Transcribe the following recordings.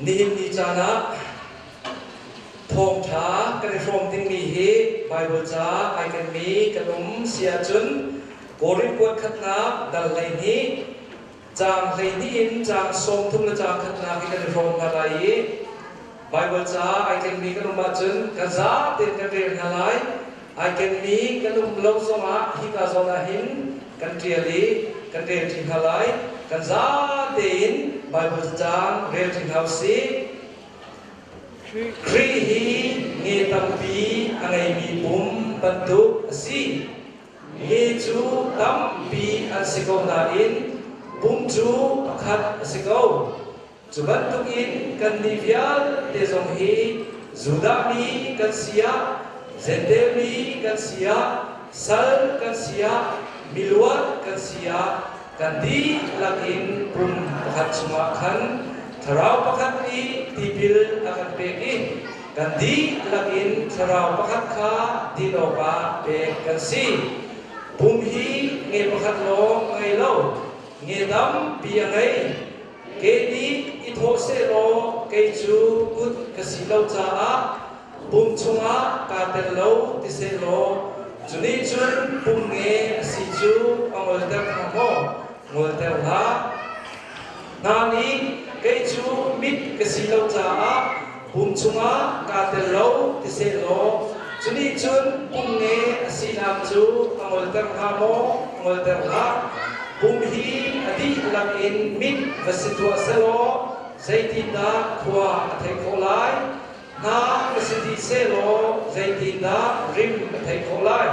Nihin ni caan ah thawngṭha kan i hrawm dingmi hi Baibal ca ai kenmi kan um si ahcun Korin kuat khatnak dal 12 caang 12 in caang 30 le caang khatnak hi kan i hrawm hna lai i Baibal ca ai kenmi kan um ahcun kan zatein kan rel hna lai. Ai kenmi kan um lo zongah hika zawn ah hin kan ṭial i kan rel ṭi hna lai. Kan zatein Baibal caang rel ṭi hna usih. Khrih hi nge tampi a ngeimi pum bantuk a si. Nge cu tampi an si ko nain pum cu pakhat a si ko. Cu bantukin kannih vialte zong hi Judah mi kan si ah, Jentail mi kan si ah, sal kan si ah, miluat kan si ah, kan dihlak in pum pakhat chungah khan Thlarau pakhat nih tipil a kan pek i kan dihlak in Thlarau pakhat kha din awkah pek kan si. Pum hi nge pakhat lawng a ngei lo, nge tampi a ngei. Ke nih i thawh sehlaw kei cu kut ka si lo caah pum chungah kaa tel lo ti sehlaw cu nih cun pum nge a si cu a ngolter hnga maw? Ngolter hlah. Hna nih kei cu mit ka si lo caah pum chungah kaa tel lo ti sehlaw cu nih cun pum nge a sinak cu a ngolter hnga maw? Ngolter hlah. Pum hi a dihlak in mit va si tuah selaw zeitindah khua a theih khawh lai? Hna va si dih sehlaw zeitindah rim a theih khawh lai?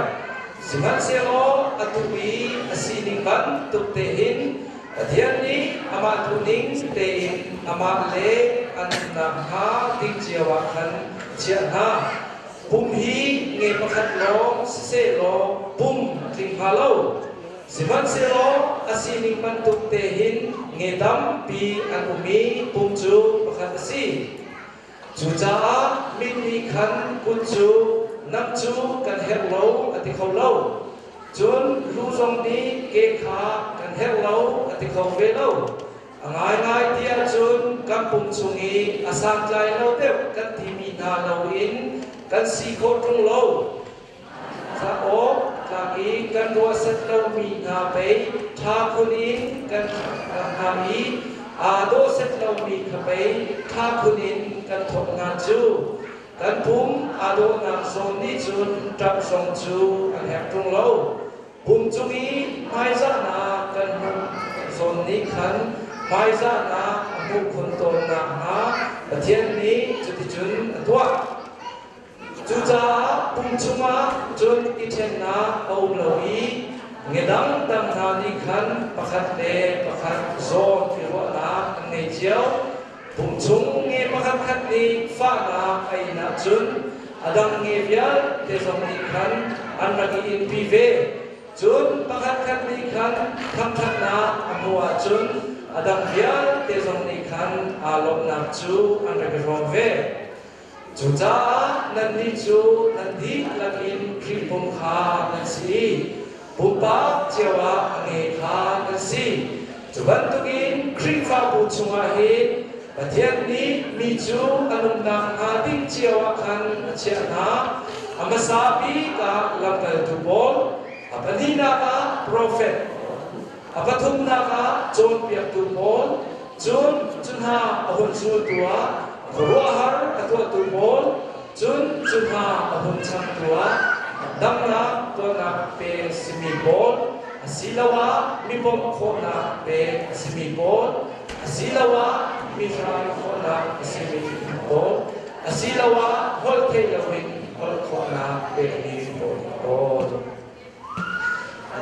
Sihmanhsehlaw atu i a sining bantuk te hin Pathian nih amah duhning tein amah le an umnak hnga ding cio ah khan a chiah hna. Pum hi nge pakhat lawng sisehlaw pum a tling hnga lo. Sihmanhsehlaw a sining bantuk te hin nge tampi an um i pum cu pakhat a si. Cucaah mit nih khan kut cu nang cu kan herh lo a ti kho lo. Cun lu zong nih ke kha kan herh lo a ti kho ve lo. A ngaingai ti ahcun kan pum chung i a santlai lo deuh kan timi hna loin kan si khawh ṭung lo. Cauk tlak i kan ruah set lomi hna pei ṭha khun in kan hna i aa dawh set lomi kha pei ṭha khun in kan thawk hna cu. Kan pum aa dawhnak zawn nih cun ṭap zong cu an herh ṭung lo. Pum cung i hmaizahnak kan hmuh zawn nih khan hmaizahnak a hmuh khun tawnnak hnga Pathian nih cuticun a tuah. Cucaah pum chungah cun i ṭhennak a um lo i ngedang dang hna nih khan pakhat le pakhat zawn i ruahnak an ngei cio. Pum chung nge pakhatkhat nih fahnak a in ahcun a dang nge vialte zong nih khan an rak i inpi ve. Cun pakhatkhat nih khan thangṭhatnak a hmuh ahcun a dang vialte zong nih khan aa lawmhnak cu an rak i hrawm ve. Cucaah nannih cu nan dihlak in Khrih pum kha nan si i pumpak cio ah a nge kha nan si. Cu bantukin Khrihfabu chungah hin Pathian nih mi cu an umnak hnga ding cio ah khan a chiah hna. A hmasa bik ah lamkaltu pawl, a pahnihnak ah profet, a pathumnak ah cawnpiaktu pawl, Cun cu hna a hun zultu ah khuaruahhar a tuahtu pawl, cun cu hna a hun changtu ah damnak tuahnak pe simi pawl, asiloah mi bawmh khawhnak pe a simi pawl, asiloah mi hrai khawhnak a simi pawl, asiloah holh theih loin holh khawhnak pekmi pawl pawl.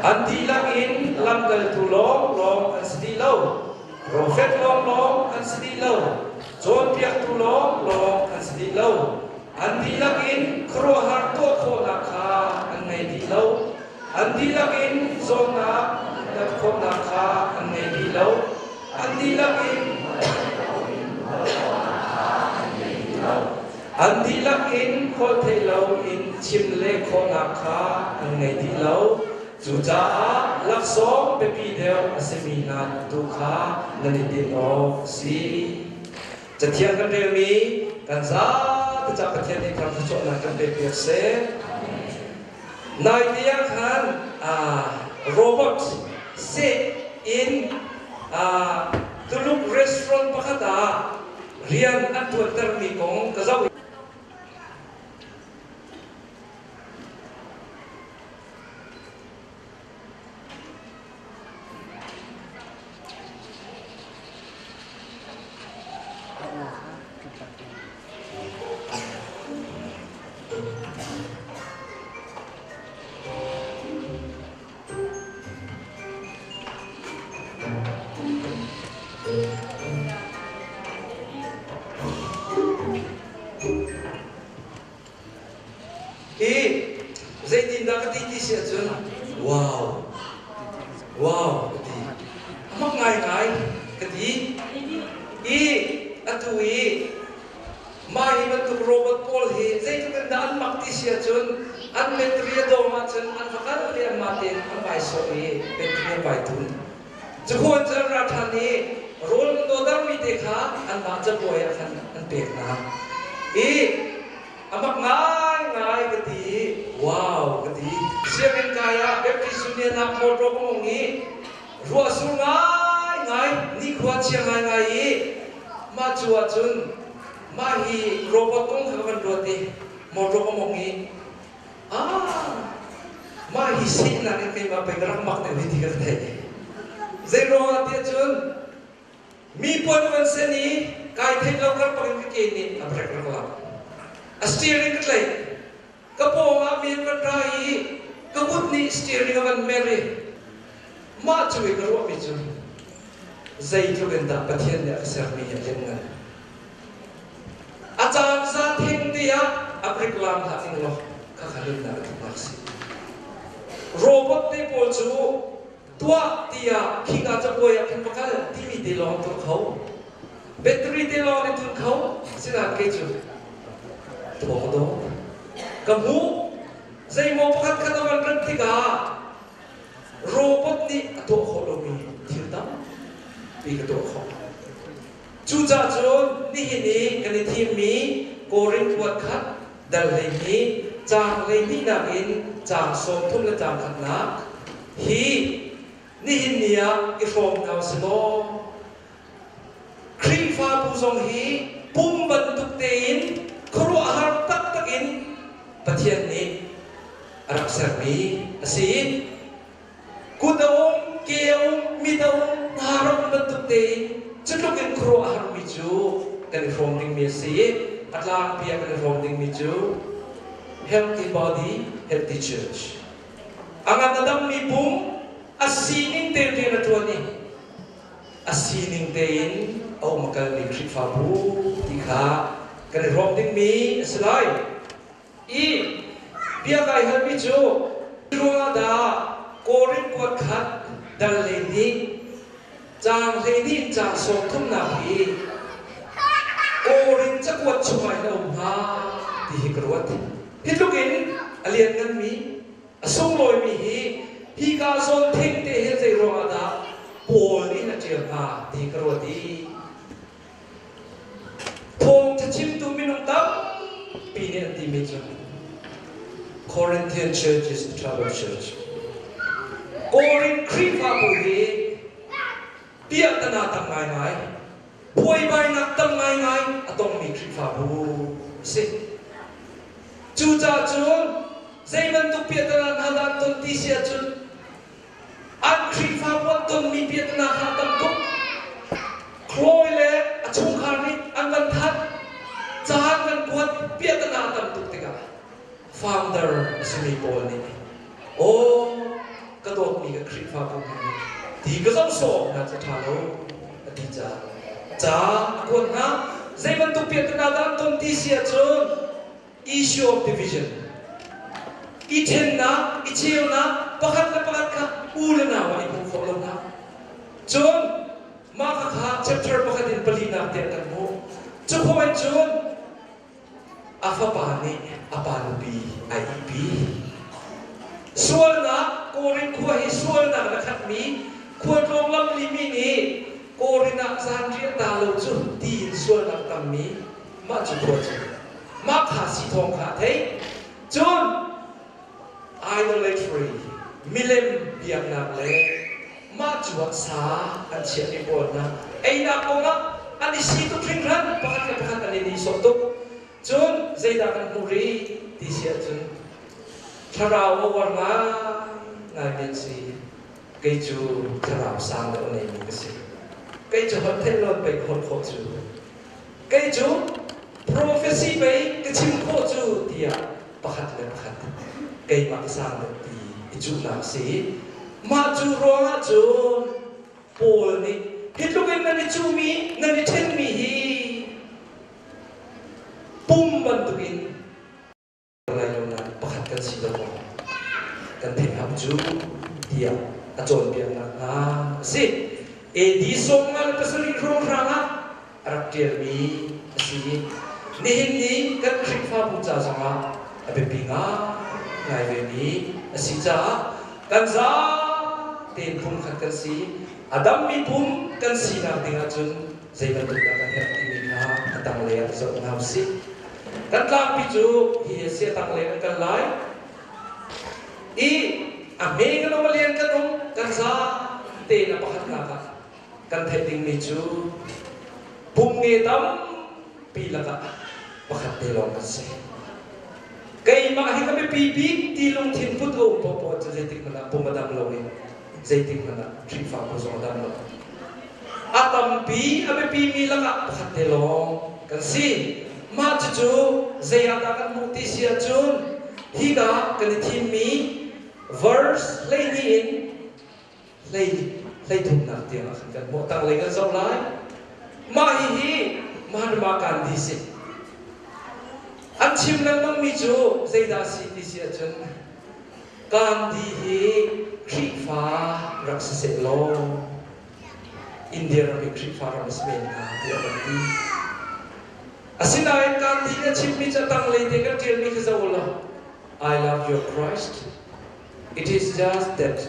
An dihlak in lamkaltu lawnglawng an si dih lo. Profet lawnglawng an si dih lo. Cawnpiaktu lawnglawng an si dih lo. An dihlak in khuaruahhar tuah khawhnak kha an ngei dih lo. An dihlak in zawtnak dam khawhnak kha an ngei dih lo. An dihlak in An dihlak in holhtheih lo in chim le khawhnak kha an ngei dih lo. Cucaah laksawng biapi deuh a simi hna tu kha nan i tinh awk a si. Cathiang kan relmi kan zate ca Pathian nih kan thluachuahnak kan pek piak seh. Nai te ah khan robot seh in Tuluk restaurant pakhat ah rian an ṭuantermi kong ka zoh. Hi zeitindah ka ti ti si ahcun wow wow ka ti a mak ngaingai ka ti i atu i mah hi bantuk robot pawl hi zeitluk in dah an mak ti si ahcun an battery a dawm ahcun an va kal i anmah tein an vai sawh i battery an vai tun. Cukhuan cu an ra ṭhan i rawl an dawdarmi te kha anmah cabuai ah khan an pek hna. I a mak ngaingai ka ti i wow ka ti. Sianginn kai ah Baptist Union ah motor ka mong i ruah sur ngaingai nikhua chia ngaingai i mah cu ahcun mah hi robot kong kha ka van ruat i motor ka mong i Ah, mah hi sehnak in keimah pei ka rak mak deuh hi ti ka theih. Zei ruangah tiah cun mi puan van sen i kai theih lo kar pak in ka ke nih a brek rak lak. A steering ka tlaih. Ka pawng ah mi an van ra i ka kut nih steering a van mer i mah cu i ka ruahmi cu zeitluk in dah Pathian nih a ka sermi hi a lianngan. A caan za theng te ah a brik lam hlah ning law khakha nunnak a tluknak a si. Robot te pawl cu tuah tiah khika cabuai ah khin va kal timi te lawng tuah kho. Battery te lawng in tun kho. Asinain kei cu thaw ka dawh. Ka hmuh. Zeimaw pakhat khat a van rat tikah robot nih a tuah khawh lomi thil tampi ka tuah khawh. Cucaah cun nihin i kan i thimmi Korin kuat khat dal 12 caang 12nak in caang 30 le caang khatnak hi nihin ni ah i hrawm hna usih law Khrihfabu zong hi pum bantuk tein khuaruahhar taktak in Pathian nih a rak sermi a si. Kut a um, ke a um, mit a um, hnar a um bantuk tein cutluk in khuaruah a harmi cu kan i hrawm dingmi a si i a tlangpi ah kan i hrawm dingmi cu healthy body, healthy church. A ngan a dammi pum a sining tein rian a ṭuan i a sining tein a um a kalmi Khrihfabu ti kha kan i hrawm dingmi a si lai. I bia kai halmi cu ruangah dah Korin kuat khat dal 12 caang 12 in caang 30nak hi Korin cakuat chungah hin a um hnga ti hi ka ruat. Hi tluk in a liannganmi, a sunglawimi hi hika zawn thengte hin zei ruangah dah Paul nih a ṭial hnga ti hi ka ruat i Thawngṭha chimtu minung tampi nih an timi cu Corinthian Church is a trouble church. Korin Khrihfabu hi piahtana tam ngaingai, buaibainak tam ngaingai a tongmi Khrihfabu a si. Cucaah cun zei bantuk piahtana hna dah an ton ti si ahcun An Khrihfabu an tonmi biaknak kha a tam tuk. Chloe le a chungkhar nih an van thanh. Ca an van kuat piahtana a tam tuk tikah founder a simi pawl nih aw ka dawtmi ka Khrihfabu hna nih ti ka zoh sawh awk hna cu ṭha lo a ti caah ca a kuat hna. Zei bantuk piahtana dah an ton ti si ahcun issue of division i ṭhennak i cheunak pakhat le pakhat kha u le nau ah i hmuh khawh lonak cun mah kha chapter pakhat in palinak tiang kan hmuh cu khawh in cun a fapa nih a pa nupi ai ihpi sualnak Korin khua hi sualnak na khatmi khualtlawng lamli mi nih. Korin ah zanriah ta lo cu tiin sualnak tammi mah cu khua cu mah kha si thawng kha a theih. Cun idolatry milem biaknak le mah cu ah sa an chiahmi pawl hna einak kongah an i si tuk hringhran, pakhat le pakhat an i nihsawh tuk. Cun zeidah kan hmuh rih ti si ahcun thlarau a uar ngaingai mi an si. Kei cu thlarau sang deuh a neimi ka si. Kei cu holh theih lawn pei ka holh khawh cu. Kei cu prophecy pei ka chim khawh cu tiah pakhat le pakhat keimah ka sang deuh ti i cuhnak a si. Mah cu ruangah cun Paul nih hi tluk in nan i cuhmi, nan i ṭhenmi hi pum bantukin lai lo nain pakhat kan si lo maw? Kan theih hau cu tiah a cawnpiaknak hna a si. AD 57 hrawnghrang ah a rak ṭialmi a si i nihin ni kan Khrihfabu ca zongah a biapi ngaingai vemi a si caah kan zatein pumkhat kan si. A dammi pum kan sinak ding ahcun zei bantuk dah kan herh timi kha a tanglei ah zoh hna usih. Kan tlangpi cu hi a si a tanglei kan kal lai i a hme kan um a lian kan um kan za tein a pakhatnak ah kan theih dingmi cu pum nge tampi lakah pakhat te lawng kan si. Keimah hi ka biapi bik ti lungthin put a um paohpaoh cu zeitik hmanh ah pum a dam lo i zeitik hmanh ah Khrihfabu zong a dam lo. A tampi a biapimi lakah pakhat te lawng kan si. Mah cucu zei ah dah kan hmuh ti si ahcun hika kan i thimmi verse 12 in 33nak tiang ah khan kan hmuh. Tanglei kan zoh lai. Mah hihi Mahatma Gandhi si. An chim lengmangmi cu zeidah a si ti si ahcun Gandhi hi Khrihfa rak si seh law India ram hi Khrihfa ram a si men hnga tiah kan ti. Asinain Gandhi nih a chimmi cu a tanglei te kan ṭialmi khi zoh u law I love your Christ. It is just that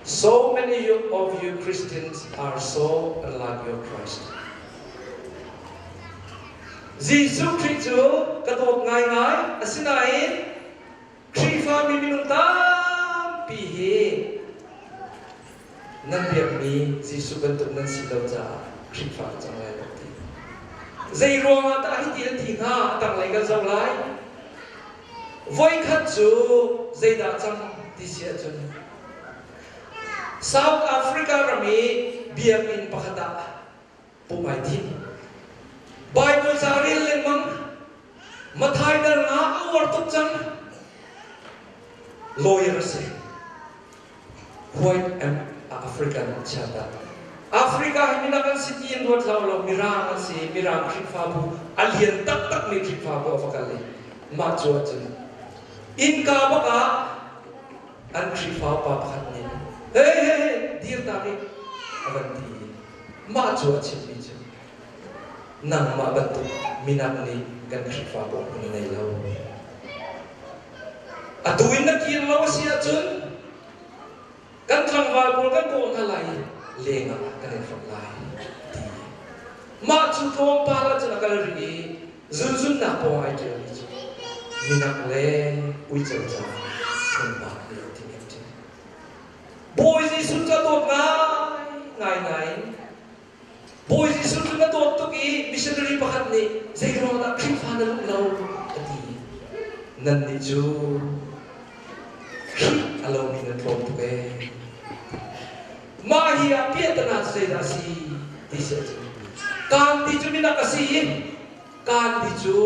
so many of you Christians are so unlike your Christ. Jesuh Khrih cu ka dawt ngaingai, asinain Khrihfami minung tampi hi nan biakmi Jesuh bantuk nan si lo caah Khrihfa ka cang lai lo ti. Zei ruangah dah hiti an ti hnga? A tanglei kan zoh lai. Voikhat cu zeidah cang ti si ahcun South Africa ram i biakinn pakhat ah pumh ai thim. Bible ca rel lengmang Mathai dal nga a uar tuk cang. Lawyer a si. White and African chiata. Africa hi minak an si ti in ruat hlah law Mirang an si. Mirang Khrihfabu a lian taktakmi Khrihfabu a va kal i mah cu ahcun innka bak ah an Khrihfa upa pakhat nih hey hey hey dir ta rih a van ti i mah cu a chimmi cu nangmah bantuk minak nih kan Khrihfabu hmun a nei lo. Atu in na kir lo a si ahcun kan tlangval pawl kan kawh hna lai i lengah kan in hlonh lai ti. Mah cu tlawmpal ahcun a kal rih i zunzunnak pawng ai ṭialmi cu minak le uico ca hmunhma nih a timi an ṭial. Bawi Jesuh cu a dawt ngaingai nain Bawi Jesuh cu na dawt tuk i missionary pakhat nih zei ruangah Khrihfa na luh lo a ti. Nannih cu Khrih a lomi nan tlawm tuk ee. Mah hi ah piahtana cu zeidah a si ti si ahcun kaan ti cu minak a si i kaan ti cu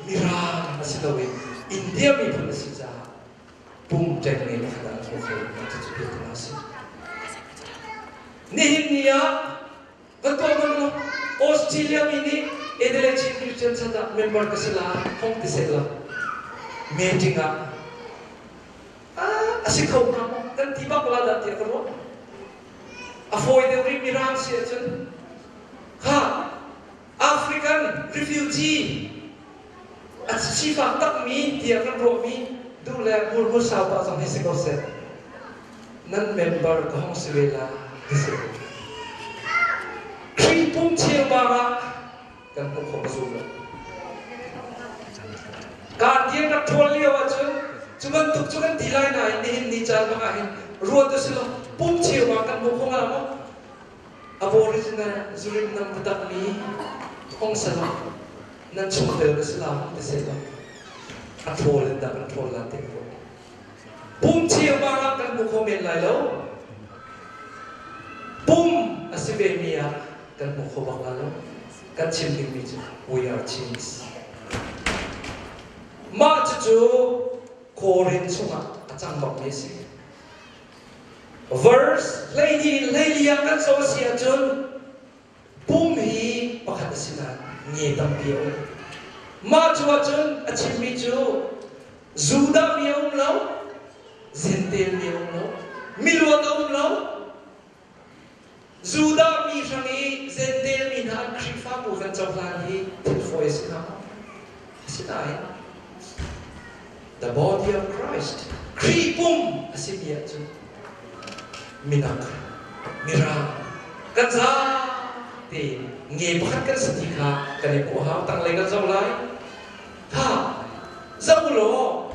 Mirang a si lo i India miphun a si caah pum ṭengnge pakhat ah an hmu kho cucu piahtana a si. Nihin ni ah kan tuah hmanh law Australia mi nih Adelaide Chin Christian Church ah member ka si lai hong ti seh law meeting ah a si kho hnga maw kan ti bak la dah tiah ka ruah. A fawi deuh rih mirang si ahcun kha African refugee a sifak takmi tiah kan ruahmi duh le hmurhmur sau pah zong hi si ko seh. Nan member ka hong si ve la ti si. Pum cheubang ah kan hmuh khawh zum lo. Kaan tiang rak ṭhawl lio ahcun cu bantuk cu kan ti lai nain nihin ni caan bang ah hin ruat u sih law pum cheubang kan hmuh khawh hnga maw? Aboriginal zurim nam taktakmi hong selaw nan chungtel ka si la hong ti sehlaw a ṭhawl in dah kan ṭhawl lan te ko. Pum cheubang ah kan hmu kho men lai lo. Pum a si ve mi ah kan hmu kho bak lai lo. Kan chim dingmi cu we are Chins. Mah cucu Korin chungah a cang bakmi a si. Verse 12 in 14 ah kan zoh a si ahcun pum hi pakhat a si nain nge tampi a um. Mah cu ahcun a chimmi cu Judah mi a um lo, Jentail mi a um lo, miluat a um lo, Judah mi hrang i Jentail mi hna an Khrihfabu kan cohlan hi thil fawi a si hnga maw? Asinain the body of Christ, Khrih pum a simi ahcun minak, mirang, kan zate nge pakhat kan si ti kha kan i hmuh hau. Tanglei kan zoh lai. Ha, zoh law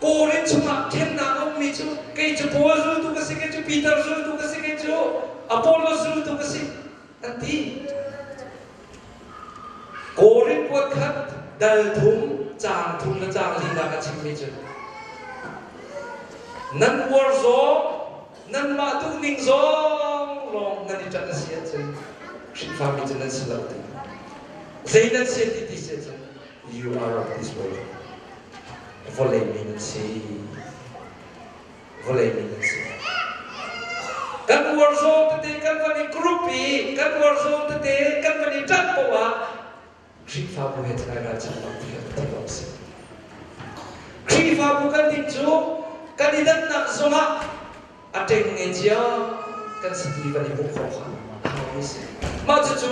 Korin chungah ṭhennak a ummi cu kei cu Paul zultu ka si, kei cu Peter zultu ka si, kei cu Apollos zultu ka si, an ti. Korin kuat khat dal thum, caang thum le caang linak a chimmi cu nan uar zong, nanmah duhning zong lawng nan i ṭanh a si ahcun Khrihfami cu nan si lo ti. Zei nan si ti ti si ahcun You are of this world. Vawlei mi nan si. Vawlei mi nan si. Kan uar zawng tete kan van i group i kan uar zawng tete kan van i ṭanh poah ah Khrihfabu he cun ai ralchan bak ti kan theih awk a si. Khrihfabu kan ding cu kan i dannak zongah a ṭengnge cia kan si ti kan i hmuh khawh kha a haumi si. Mah cucu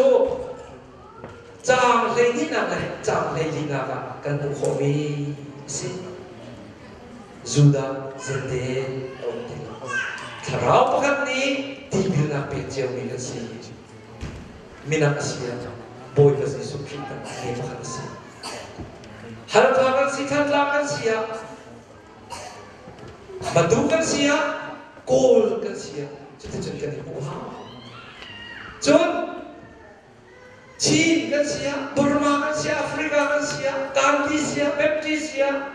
Caang hleihnihnak le caang hleilinak ah kan hmuh khawhmi a si. Judah Jentail a um ti lo. Thlarau pakhat nih tipilnak pek ciomi kan si. Minak a si ah Bawipa Jesuh Khrih kan nge pakhat a si. Halkha kan si, Thantlang kan si ah, Matu kan si ah, Kawl kan si ah, cuticun kan i hmuh hau. Cun Chin kan si ah, Burma kan si ah, Africa kan si ah, Gandhi si ah, Baptist si ah,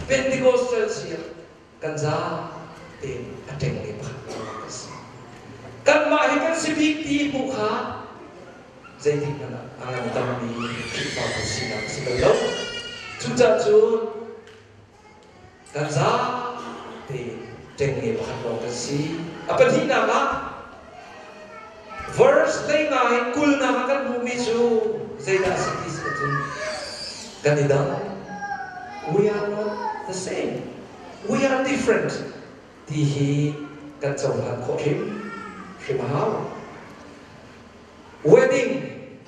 Pentecostal si ah, kan za tein a ṭengnge pakhat lawng kan si. Kanmah hi kan si bik ti hmuh kha zeitik hmanh ah a ngandammi Khrihfabu sinak a si bal lo. Cucaah cun Kan zate ṭengnge pakhat lawng kan si. A pahnihnak ah verse 19 kulnak ah kan hmuhmi cu zeidah a si ti si ahcun kan i dang. We are not the same. We are different ti hi kan cohlan khawh hrim hrim a hau. Wedding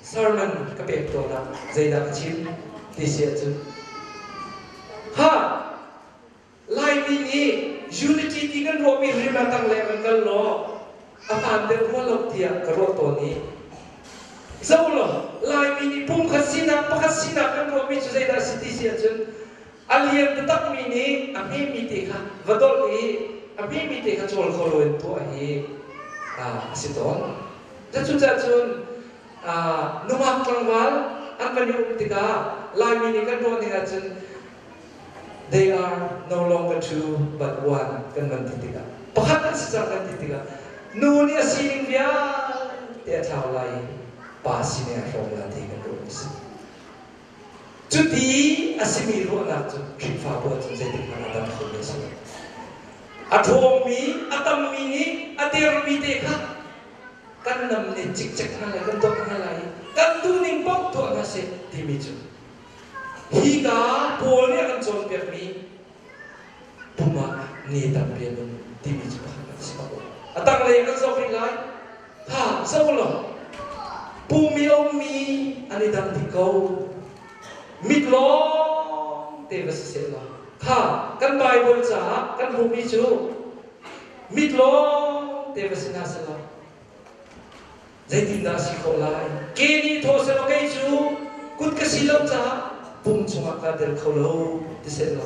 sermon ka pek tawn ah zeidah ka chim ti si ahcun ha Laimi nih unity ti kan ruahmi rim ah tang le kan kal law a hmaan deuh rua lo tiah ka ruah tawn i zo law Laimi nih pumkhat sinak pakhat sinak kan ruahmi cu zeidah a si ti si ahcun a lian taktakmi nih a hmemi te kha va dolh i a hmemi te kha cawl kho loin tuah hi a si tawn. Cucaah cun nungak tlangval an van i um tikah Laimi nih kan ruah ning ahcun they are no longer two but one kan van ti tikah pakhat an si cang kan ti tikah nu nih a sining vialte a thlau lai i pa sining a hrawm la ti kan ruah a si. Cuti a simi ruahnak cu Khrihfabu ahcun zeitik hmanh a dam khomi a si lo. A ṭhawngmi, a tammi nih a dermi te kha kan nam nih cikcek hna lai, kan dawt hna lai i kan duhning paoh tuah hna seh timi cu hika Paul nih a kan cawnpiakmi pum ah ni tampi an um timi cu pakhat a si ko. A tanglei kan zoh rih lai. Ha, zoh law pum i a ummi an i dang dih ko. Mit lawng te va si seh law kha kan Bible caah kan hmuhmi cu mit lawng te va si hna seh law. Zeitindah a si khawh lai? Ke nih thaw sehlaw kei cu kut ka si lo caah pum chungah kaa tel kho lo ti sehlaw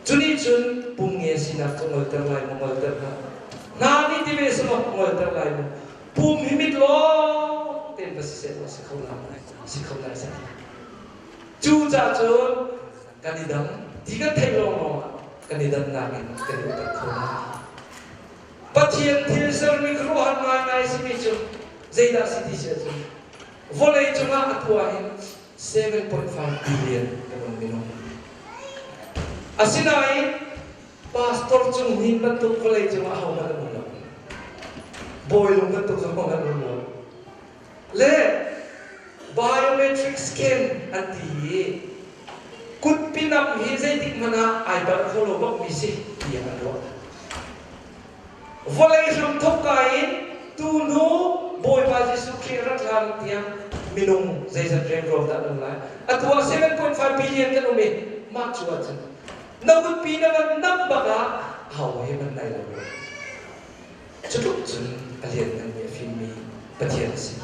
cu nih cun pum nge sinak cu ngolter lai maw ngolter hlah. Hna nih ti ve sehlaw ngolter lai maw? Pum hi mit lawng tein va si sehlaw si kho lai si kho lai seh. Cucaah cun kan i dang ti kan theih lawnglawng ah kan i dannak in kan i upat kho lai. Pathian thil sermi khuaruahhar ngaingai simi cu zeidah si ti si ahcun vawlei cungah a tuah in 7.5 billion kan um minung. Asinain pastor Cung Hnin bantuk vawlei cungah ahohmanh an um lo. Bawilung bantuk zong an um lo. Le biometric scan an ti i kutpinam hi zeitik hmanh ah ai palh kho lo bakmi si tiah an ruah. Vawlei hramthok ka in tuhnu Bawipa Jesuh Khrih rat hlan tiang minung zeizat rianruam dah an um lai. Atu ah 7.5 billion kan um i mah cu ahcun na kutpi na van nam bak ah aho he hmanh nai lo. Cutluk cun a liannganmi a fimmi Pathian a si.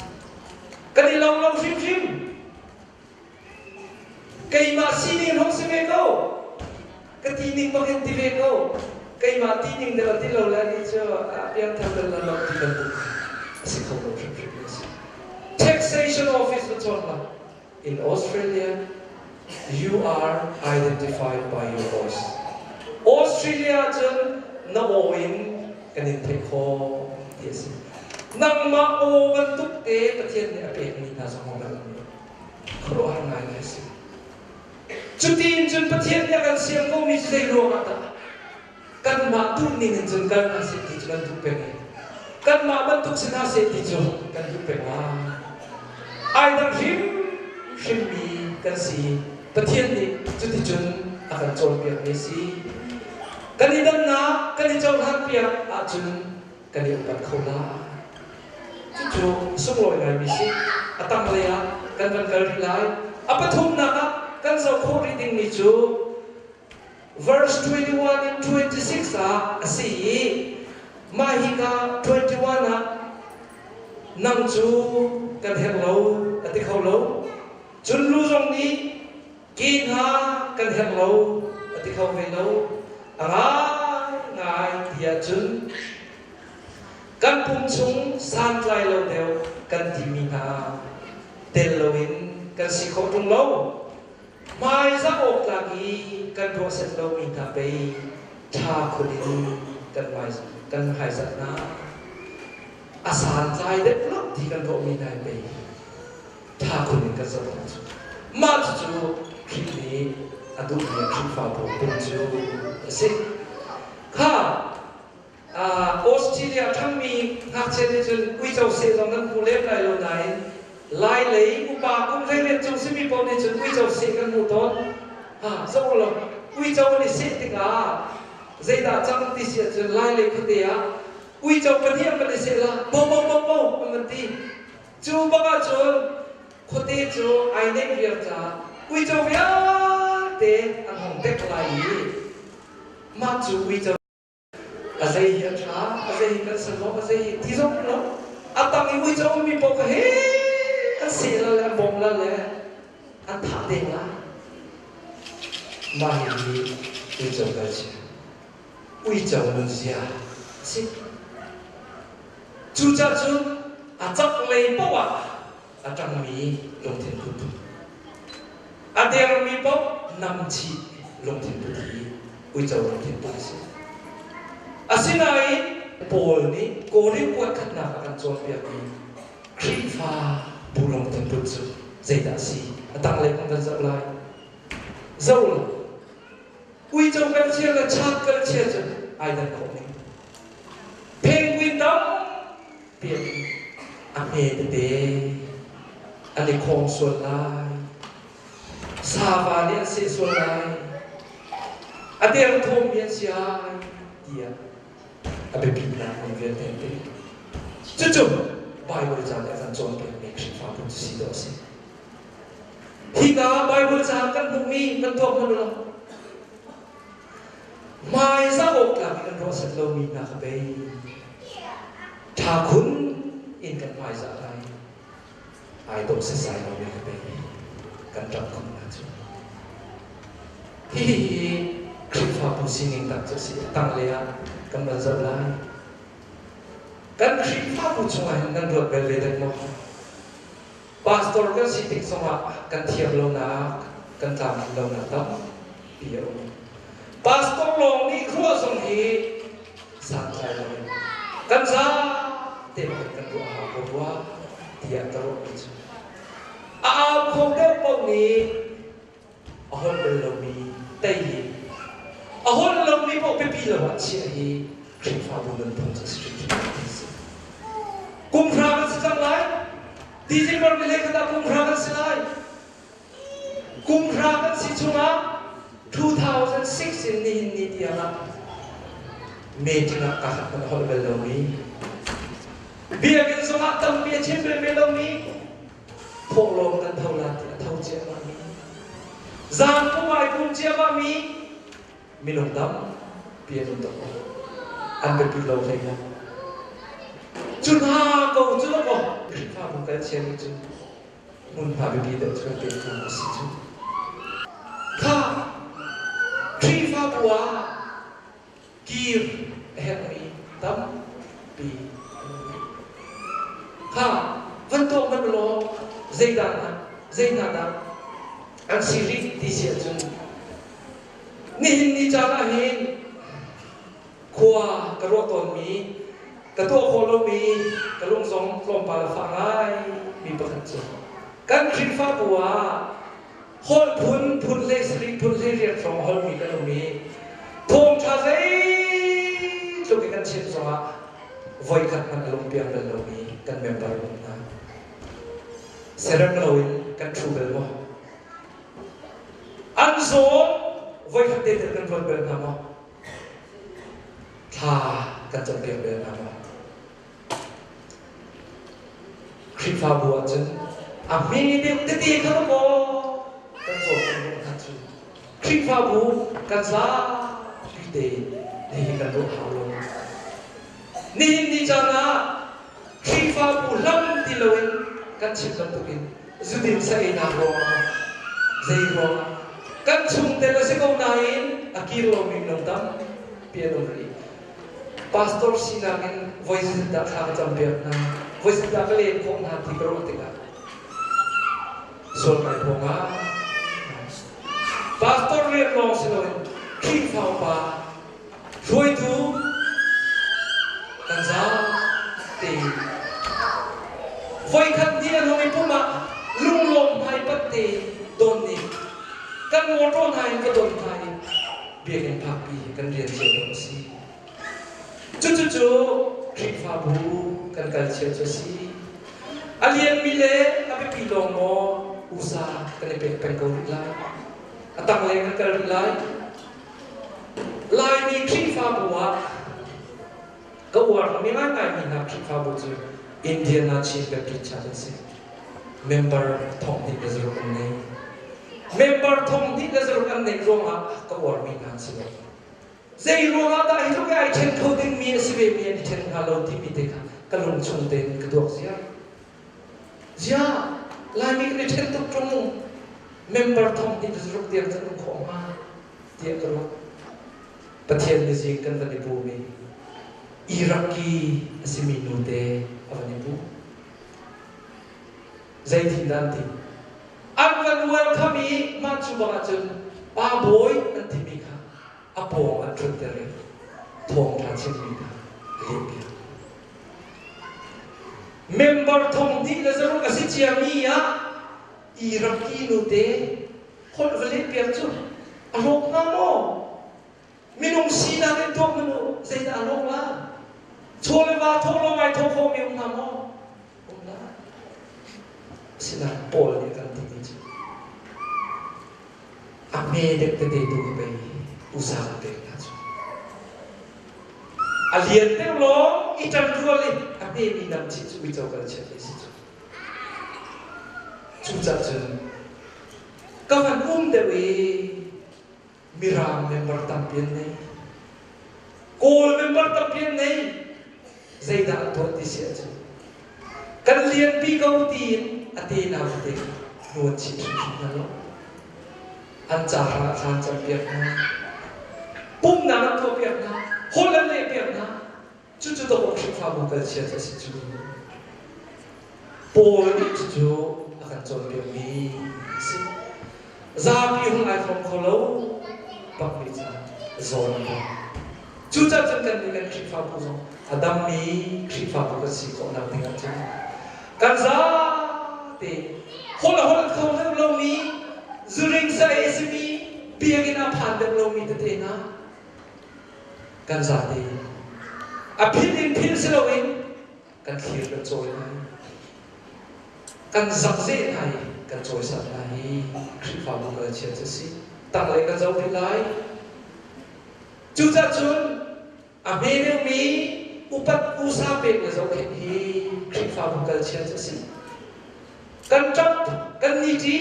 Kan i lo lo hrimhrim. Keimah sining hong si ve ko. Ka ti ning bak in ti ve ko. Keimah ti ning deuh ti lo le ni cu piangthar bal la lo ti bantuk a si kho lo hrimhrim a si. Taxation office va cawn la. In Australia, you are identified by your voice. Australia cun na aw in kan in theih khawh ti a si. Nangmah aw bantuk te Pathian nih a pekmi hna zong hong kan khuaruahhar ngaingai a si. Cutiin cun Pathian nih a kan siam komi cu zei ruangah dah kanmah duhning in cun kal hna seh ti cu kan duh peng i kanmah bantuk si hna seh ti cu kan duh peng lai. Ai dang hrimhrimmi kan si. Pathian nih cuticun a kan cawnpiakmi a si. Kan i dannak kan i cohlanpiak ahcun kan i upat kho lai. Cucu sunglawi ngaimi si. A tanglei ah kan van kal rih lai. A pathumnak ah kan zoh khawh rih dingmi cu verse 21 in 26 ah a si i mah hika 21 ah nang cu kan herh lo a ti kho lo. Cun lu zong nih ke hna kan herh lo a ti kho ve lo. A ngaingai ti ahcun kan pum chung santlai lo deuh kan timi hna tel loin kan si khawh ṭung lo. Hmaizah awk tlak i kan ruah set lomi hna pei ṭha khun in kan kan hmaizah hna. A santlai deuh lo ti kan ruahmi hna hi pei ṭha khun in kan zoh hna cu. Mah cucu Khrih nih a duhmi a Khrihfabu pum cu a si. Kha Australia ṭhangmi ngakchia nih cun uico seh zong nan hmu lem lai lo nain Lai lei upa kum 18 cung simi paoh nih cun uico seh kan hmuh tawn. Ha, zoh law uico an i seh tikah zeidah cang ti si ahcun Lai lei khuate ah uico pahnih an van i seh la bo bo bo bo an van ti. Cu bak ahcun khuate cu ai neih viar caah uico vialte an hong tek lai i mah cu uico A zei hi a ṭha, a zei hi kan si lo, a zei hi ti zong lo. A tang i uico ummi paoh kha he an seh la le an bawmh la le an thah deng la. Mah hihi uico culture, uico nunzia a si. Cucaah cun a chaklei paoh ah a ṭangmi lungthin put, a dermi paoh namchih lungthin put hi uico lungthin put a si. Asinain Paul nih Korin kuat khatnak a kan cawnpiakmi Khrihfa bu lungthin put cu zeidah a si? A tanglei kong kan zoh lai. Zoh law, uico kan chia le chat kan chia cu ai dan khawh ning. Penguin tampi a hme tete an i khawng sual lai. Sava nih an seh sual lai. A derthawmmi an si ai tiah a biapitnak mi vialte an ti. Cucu Baibal ca nih a kan cawnpiakmi Khrihfabu cu si dawh a si. Hika Baibal ca kan hmuhmi kan tuak hmanh u law Hmaizah awk tlak in kan ruah set lomi hna kha pei ṭha khun in kan hmaizah lai. Ai dawh setsai lomi ka pei kan ṭap khun hna cu. Hihi Khrihfabu sining tak cu a si. A tanglei ah kan van zoh lai. Kan Khrihfabu chungah hin nan ruat bel ve dek maw? Pastor kan si tik zongah kan thiam lonak, kan tlamtlin lonak tampi a um. Pastor lawng nih ruah zong hi santlai loin kan zate in kan ruah hau ko rua tiah ka ruahmi cu. A au kho deuh paoh nih a holh bal lomi tei hi a holh lomi paoh biapi lo ah chiah hi Khrihfabu nunphung cu a si hrimhrim ti a si. Kum hra kan si cang lai. December ni hlei khat ah kum hra kan si lai. Kum hra kan si chungah 2006 in nihin ni tiang ah meeting ah ka hman holh bal lomi biakinn zongah tampi a chim bal ve lomi thawhlawm kan tho la ti a tho ciahmah mi zan pum ai pum ciahmah mi minung tampi an um tak an biapi lo hlei lo cu hna ko cu lo Khrihfabu kal chia mi cu hmunhma biapi deuh cu kan pek hna a si cu. Kha Khrihfabu ah kir a herhmi tampi an um rih. Kha van tuak hmanh law zeidah hna zei hna dah an si rih ti si ahcun nihin ni caan ah hin khua ka ruah tawnmi ka tuah khawh lomi ka lung zong tlawmpal a fah ngai mi pakhat cu kan Khrihfabu ah holh phun phun hlei sarih phun hlei riat hrawng holhmi kan um i thawngṭha zeitluk in kan chim zongah voikhat hmanh a lungpiang bal lomi kan member um hna serem loin kan ṭhu bal maw an zawn voikhat te kan ruat bal hna maw Thla kan campiak bel hna maw? Khrihfabu ahcun a hme deuh tete kha maw kan cawn kan ruah hna cu. Khrihfabu kan zapi te hihi kan ruah hau lo. Nihin ni caan ah Khrihfabu hlam ti loin kan chim bantukin zudin sa-einak ruangah zei ruangah kan chungtel a si ko nain a kir lomi minung tampi an um rih. Pastor sinak in voi zeizat dah thla ka campiak hna, voi zeizat dah ka len khawh hna ti ka ruah tikah sual kai phaw ngai. Pastor rian lawng si loin Khrihfa upa hruaitu kan zapi voikhat ni an hung i pumh ah lunglawm hmaipat te don nih kan motor hna in ka don hna i biakinn phakpi kan rian cio dawh a si. Cucucu Khrihfabu kan kal cio cu a si. A lianmi le a biapi lawng maw usa kan i pek peng ko rih lai? A tanglei kan kal rih lai? Laimi Khrihfabu ah ka uarmi ngaingaimi hna Khrihfabu cu Indiana Chin Baptist Church an si. Member thong hnih le zaruk an nei. Member thong hnih le zaruk an neih ruangah ka uarmi hna an si lo. Zei ruangah dah hi tluk i ai ṭhen kho dingmi a si vemi an i ṭhen hnga lo timi te kha ka lung chung tein ka tuak ziar. Ziah, Laimi kan i ṭhen tuk ṭung. Member thong hnih le zaruk tiang can um khawh hnga tiah ka ruat. Pathian nizing kan van i pum i Iraqi a simi nute a van i pum. Zeitin dah an ti? An van welcome i mah cu bang ahcun pa bawi an timi kha a pawng an ṭhutter i thawngṭha chimmi kha a lehpiak. Member thong hnih le zaruk a si ciami ah Iraqi nute holh va lehpiak cu a hlawk hnga maw? Minung sinak in tuak hmanh u, zeidah a hlawk la? Chaw le va thawh lawng ai thawh khawhmi um hnga maw? Um la. Asinain Paul nih a kan timi cu a hme deuh tete tu kha pei usa kan pek hna cu. A lian deuh lawng i ṭan rual i a hmemi namchih cu uico kal chiat lei si cu. Cucah cun ka van um deuh i Mirang member tampi an nei. Kawl member tampi an nei. Zeidah an tuah ti si ahcun kan lianpi ko tiin A te nau tete kha hnu an chit hrimhrim hna lo. An ca hrangah thla an campiak hna. Pumhnak an tuahpiak hna. Holh an lehpiak hna. Cucu dawh Khrihfabu kalchia cu a si cu. Paul nih cucu a kan cawnpiakmi a si. Zapi hung ai hrawm kho lo bak mi ca zawn a bawm. Cucaah cun kan nih kan Khrihfabu zong a dammi Khrihfabu kan si khawh nak ding ahcun kan zate holh a holh kho deuh lomi zuring sa ei simi biakinn ah phan deuh lomi tete hna kan zate a phil in phil si loin kan thlir kan cawi lai kan zakzeh hna i kan cawisan hna hi Khrihfabu kalchia cu a si. Tanglei kan zoh rih lai. Cucaah cun a hme deuhmi upat usa pek le zohkhenh hi Khrihfabu kalchia cu a si. Kan ṭap, kan ni ṭi.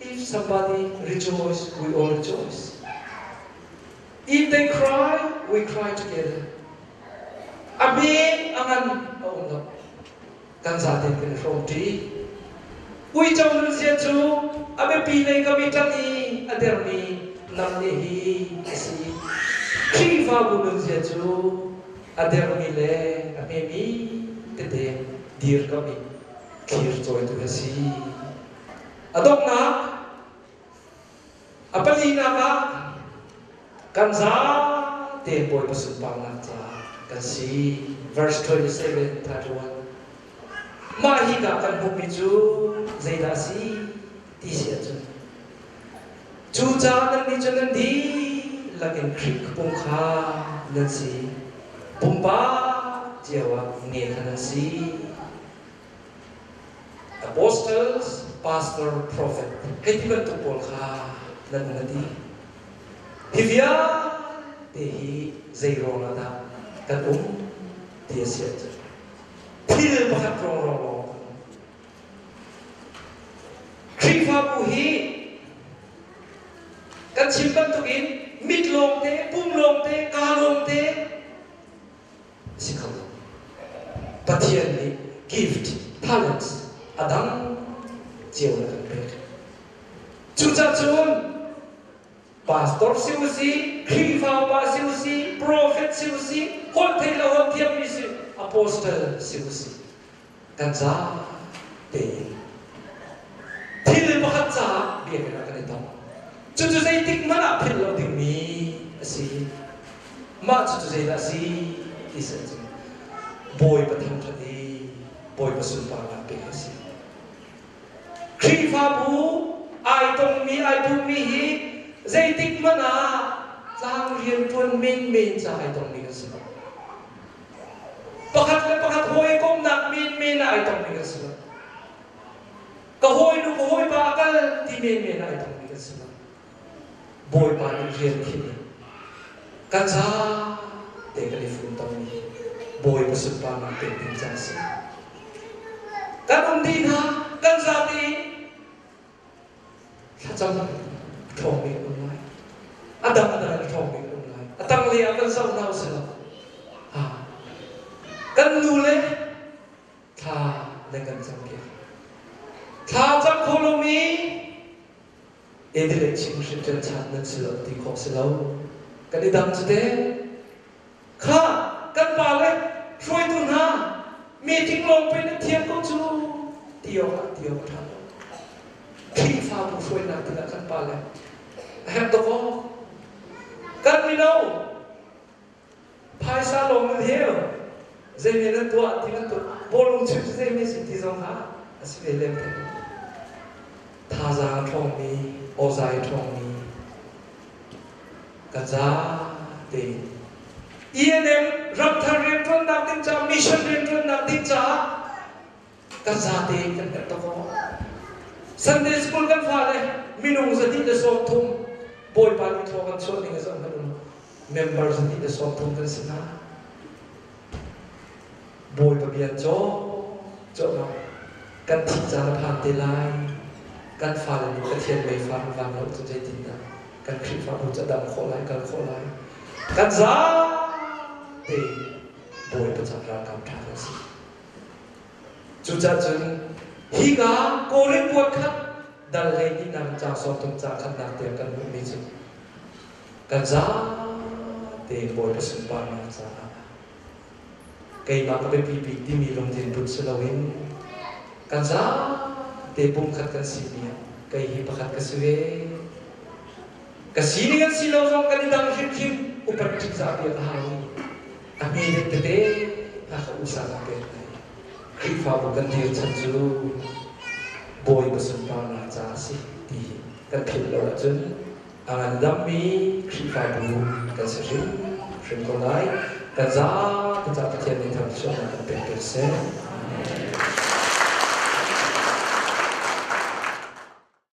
If somebody rejoice, we all rejoice. If they cry, we cry together. A hme a ngan a um lo. Kan zaten kan i hrawm ṭi. Uico nunzia cu a biapi lei kam i ṭang i a dermi nam le hi a si. Khrihfabu nunzia cu a dermi le a hmemi tete dirkamh i thlir cawitu a si. A donghnak, a palinak ah kan zate Bawipa sunparnak caah kan si. Verse 27, 31. Mah hika kan hmuhmi cu zeidah a si ti si ahcun cucaah nannih cu nan dihlak in Khrih pum kha nan si pumpak cio ah nge kha nan si Apostles, pastor, prophet hei ti bantuk pawl kha nan um a ti. Hi vialte hi zei ruangah dah kan um ti a si ahcun thil pakhat ruang lawng kan um. Khrihfabu hi kan chim bantukin mit lawngte, pum lawngte, kaa lawngte si kho lo. Pathian nih gift, talents a dang cio na kan pek. Cucaah cun pastor si usih, Khrihfa upa si usih, prophet si usih, holh thei lo holh thiammi si, apostle si usih, kan za tein thil pakhat caah biakinn ah kan i tong. Cucu zeitik hmanh ah philh lo dingmi a si. Mah cucu zeidah a si ti si ahcun Bawipa thangṭhat i Bawipa sunparnak pek a si. Khrihfabu ai tongmi ai pummi hi zeitik hmanh ah tlang rianṭuan menmen ca ai tongmi kan si lo. Pakhat le pakhat hawikomhnak menmen ah ai tongmi kan si lo. Ka hawinu ka hawipa a kal ti menmen ah ai tongmi kan si lo. Bawipa nih rian khinh in kan zate kan i funtommi hi Bawipa sunparnak pek ding ca a si. Kan um dih hna, kan zate in thlacam a ṭhawngmi kan um lai. A dang a dang in a ṭhawngmi kan um lai. A tanglei ah kan zoh hna usih law kan nu le thla nan kan campiak. Thla cam kho lomi Edile chimhrin ṭanchak nan si lo ti khawh si lo. Kan i dang cu teh. Kha kan pa le hruaitu hna meeting lawng pei nan thiam ko cu ti awk ah ti awk a ṭha lo. Khrihfabu hruainak tikah kan pa le a herh dawkaw. Kan mino phaisa lawng nan heu zeimi nan tuah ti bantuk bawlung chim cu zeimi si ti zong kha a si ve lem thei. Thazaang a ṭhawngmi, awzai a ṭhawngmi kan zate in ENM ramthar rianṭuannak ding caah mission rianṭuannak ding caah kan zate in kan herh tuk awk. Sunday school kan fale minung 230 Bawipa nih thaw kan chuah ning a zoh hmanh u member 230 kan si hna. Bawipa bia caw cawhnak kan thih caan a phan te lai. Kan fale nih Pathian meifar an van lo cun zeitindah kan Khrihfabu cu a dam khawh lai, kal khawh lai. Kan zate Bawipa caan ralkap ṭha kan si. Cucaah cun Hika Korin puan khat dal hlei hnihnak caang 30 caang khatnak tiang kan hmuhmi cu kan zate Bawipa sunparnak caah keimah ka biapi bik timi lungthin put si loin kan zate pumkhat kan simi ah kei hi pakhat ka si ve. Ka sining an si lo zong kan i dang hrimhrim upat ṭihzah piak a hau i a hme deuh tete hna kha usa kan pek hna i Khrihfabu kan dir chan cu Bawipa sunparnak ca a si ti hi kan philh lo ahcun a ngandammi Khrihfabu kan si hrimhrim ko lai. Kan zapi ca Pathian nih thangchiatnak kan pek piak seh. Amen.